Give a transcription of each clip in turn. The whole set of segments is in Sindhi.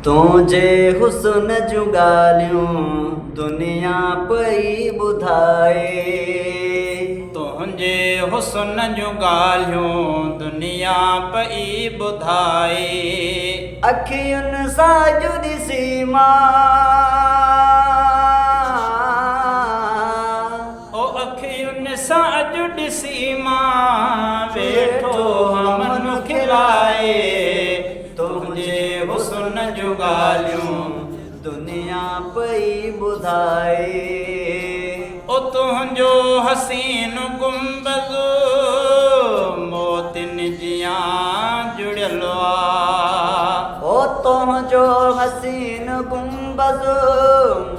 تنهنجي حسن جون ڳالهيون دنيا پئي ٻڌائي. تنهنجي حسن جون ڳالهيون دنيا پئي ٻڌائي. اکين سان اڄ ڏسي مان. او اکين سان اڄ ڏسي مان ويٺو هان من کلائي. تنهنجي حسن جون ڳالهيون دنيا پئي ٻڌائي. او تنهنجو حسين گنبذ موتين جيان جڙيل آ. او تنهنجو حسين گنبذ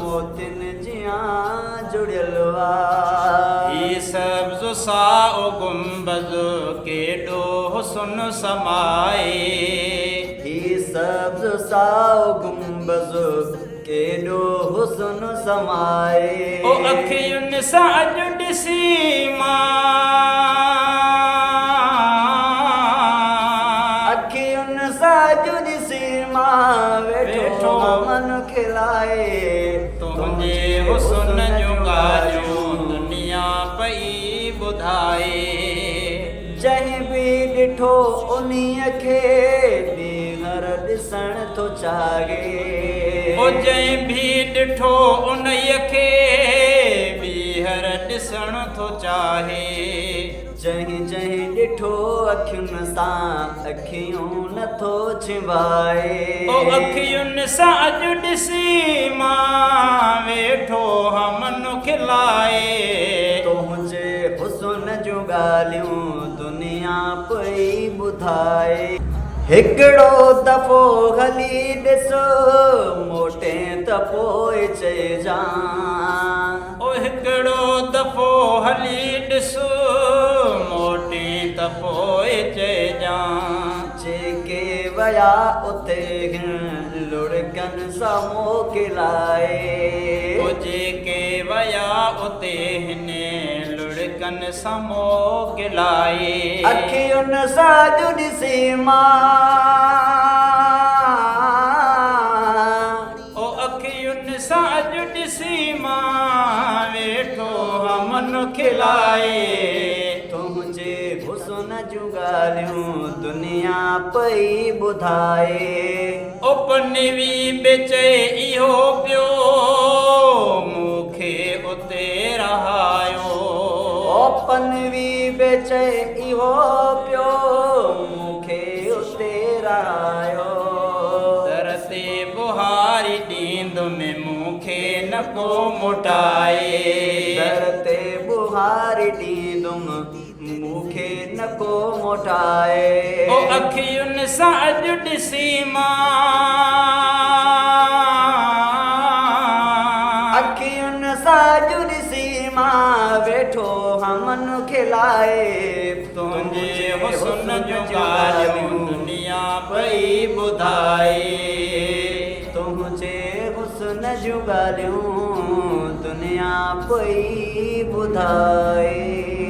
موتين جيان جڙيل آ. هي سبز سائو گنبذ ڪيڏو حسن سمائي. هي سبز سائو گنبذ ڪيڏو حسن سمائي. او اکين سان اڄ ڏسي مان. اکين سان اڄ ڏسي مان ويٺو من کلائي. تنهنجي حسن جون ڳالهيون دنيا پئي ٻڌائي. جنهن به ڏٺو انهيء کي ٻيهر ڏسڻ ٿو چاهي. او جنهن به ڏٺو انهيء کي ٻيهر ڏسڻ ٿو چاهي. جنهن جنهن ڏٺو اکين سان اکيون نه ٿو ڇنڀائي. او اکين سان اڄ ڏسي مان ويٺو هان من کلائي. تنهنجي حسن جون ڳالهيون دنيا پئي ٻڌائي. هڪڙو دفعو هلي ڏس موٽين ته پوء چئجان. او هڪڙو دفعو هلي ڏس موٽين ته پوء چئجان. جيڪي ويا اتي هن لڙڪن سان موڪلائي. او جيڪي ويا اتي هن لڙڪن سان موڪلائي. اکين سان اڄ ڏسي مان. او اکين سان اڄ ڏسي مان ويٺو هان من کلائي. تنهنجي حسن جون ڳالهيون دنيا پئي ٻڌائي. او پنوي به چئي اهو پيو مون کي اتي رهايو. او پنوي به چئي اهو پيو مون کي اتي رهايو. در تي ٻهاري ڏيندم مون کي نه ڪو موٽائي. در تي ٻهاري ڏيندم مون کي نه ڪو موٽائي. او اکين سان اڄ ڏسي مان. اکين سان اڄ ڏسي مان ويٺو هان من کلائي. تنهنجي حسن جون ڳالهيون دنيا پئي ٻڌائي. تنهنجي حسن جون ڳالهيون دنيا پئي ٻڌائي.